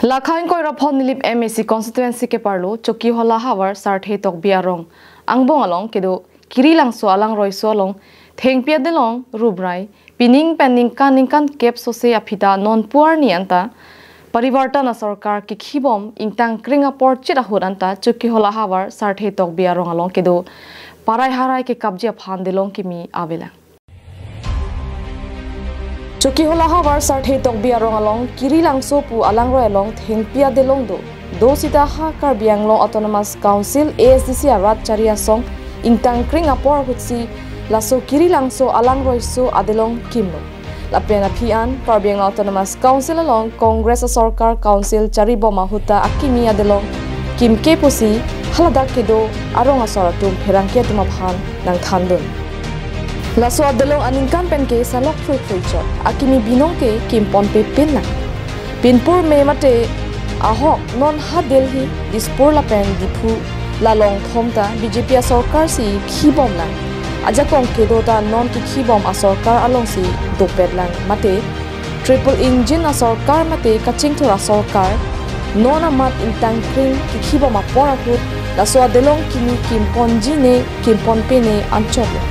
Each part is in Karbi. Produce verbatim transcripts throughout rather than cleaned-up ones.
Lakha ingkoi ra phongo Nilip M A C constituency keparlo Chokihola havar Sarthe Tokbi arong angbong along kedo Kirilangso alangroiso along thengpi adelong rubrai pining pen ningkan ningkan kep sose aphi ta non pu arni anta Parivartan asorkar kikhibom ingtang kring apor chit ahut anta Chokihola havar Sarthe Tokbi arong along kedo parai harai kekapji aphan delong kimi avelang. Chokihola havar Sarthe Tokbi arong along Kirilangso pu alangroi along thengpi adelong do. Do sita ha Karbi Anglong Autonomous Council A S D C arat chari asong ingtang kring apor ahutsi laso Kirilangso alangroiso adelong kimlo. Lapen aphi an Karbi Anglong Autonomous Council along Congress asorkar council charibom ahut ta akimi adelong kimke pusi haladak kedo arong asor atum pherangke atum aphan nangthandun. Laso adelong aningkan pen ke salok phrui phrui chot akimi binong ke kimponpe pin nang. Pinpur me mate ahok non ha Delhi, Dispur lapen Diphu la long thom ta B J P asorkar si khibom nang. Ajakong kedo ta non kikhibom asorkar alongsi dopet lang mate triple engine asorkar mate kachingthur asorkar non amat ingtang kring kikhibom apor ahut laso adelong kimi kimponji ne kimponpe ne anchot lo.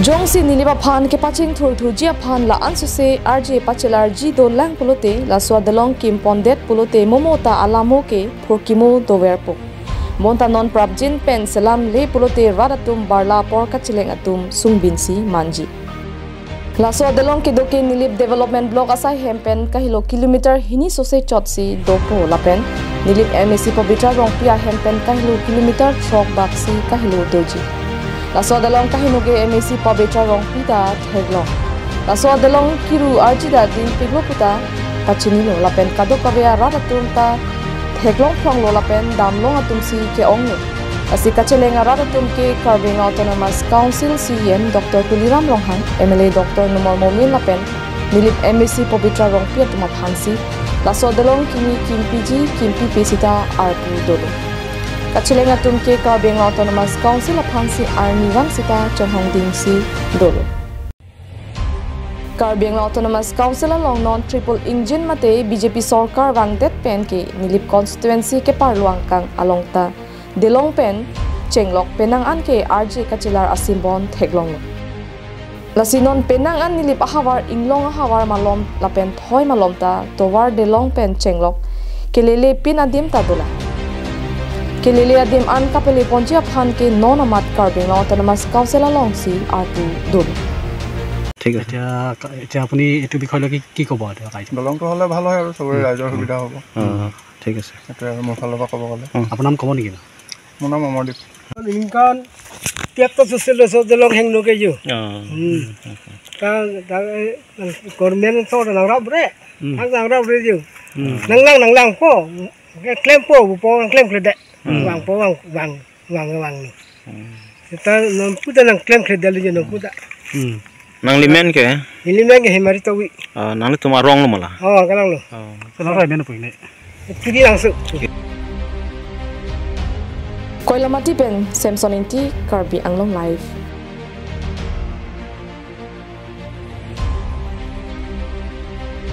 Jongsi Nilip aphan kepachingthur thuji aphan la-an sose arje pachelarji dolang pulote laso adelong kimpondet pulote momo ta alamo ke phurkimo doverpo. Bonta non prapjin pen selam le pulote rat atum barla apor kacheleng atum sungbinsi manji. Laso adelong kedo ke Nilip Development Block asai hem pen kahelo kilometer hini sose chotsi dopo lapen Nilip M A C Pabitra Rongpi ahem pen kahelo kilometer throk baksi kahelo doji. Laso adelong kaheno ke M A C Pabitra Rongpi ta theklong. Laso adelong kiru arji ta ding piglo puta pachinilo lapen kadokave arat atum ta theklong phlonglo lapen damlong atum si ke-onglo. Lasi kacheleng arat atum ke Karbi Anglong Autonomous Council C E M Doctor Tuliram Ronghang, M L A Doctor Numal Momin lapen Nilip M A C Pabitra Rongpi atum aphansi laso adelong kimi kimpiji kimpipe sita arpu dolo. Kacheleng atum ke Karbi Anglong Autonomous Council aphansi arnivang sita chonghong dingsi dolo. Karbi Anglong Autonomous Council along non triple engine mate B J P sorkar vangdet pen ke Nilip constituency keparlo angkang along ta delong pen chenglok penang an ke arje kachelar asimbon theklonglo. Lasi non penang an Nilip ahavar inglong ahavar malom lapen thoi malom ta tovar delong pen chenglok kelele pin adim ta dolang. Kelele adim an kapeleponji aphan ke non amat Karbi Anglong Autonomous Council alongsi arpu dolo. ঠিক আছে। এতিয়া কা-, এতিয়া আপুনি এইটো বিষয় লৈ কি, কি ক'ব এতিয়া ৰাইজক? দলংটো হ'লে ভাল হয় আৰু চবৰে উম। ৰাইজৰ সুবিধা হ'ব। অ, অ, ঠিক আছে। সেইটোৱে আৰু মোৰ ফালৰ পৰা ক'ব গ'লে। অ, আপোনাৰ নাম ক'ব নেকি? মোৰ নাম Amardeep. Ningkan tiap ta susil lo so delong hengno ke ju. O. Hmm. Ta, ta, eh, government to nangrap re. Hmm. Nang nangrap re ju. Hmm. Nang lang, nang lang po. Ke klem po, po nang klem klede. Hmm. Vang po, vang, vang, vang, vang ni. Hmm. Ta nang puta nang klem klede le ju nang puta. Hmm. Nangli men ke? Ili men ke Hemari Tokbi. Ah, nanglitum arong lo mala? Oh, kalang lo. Oh. Kalang rai men po ini. Kirilangso. Koilamati pen Samson Ingti, Karbi Anglong Live.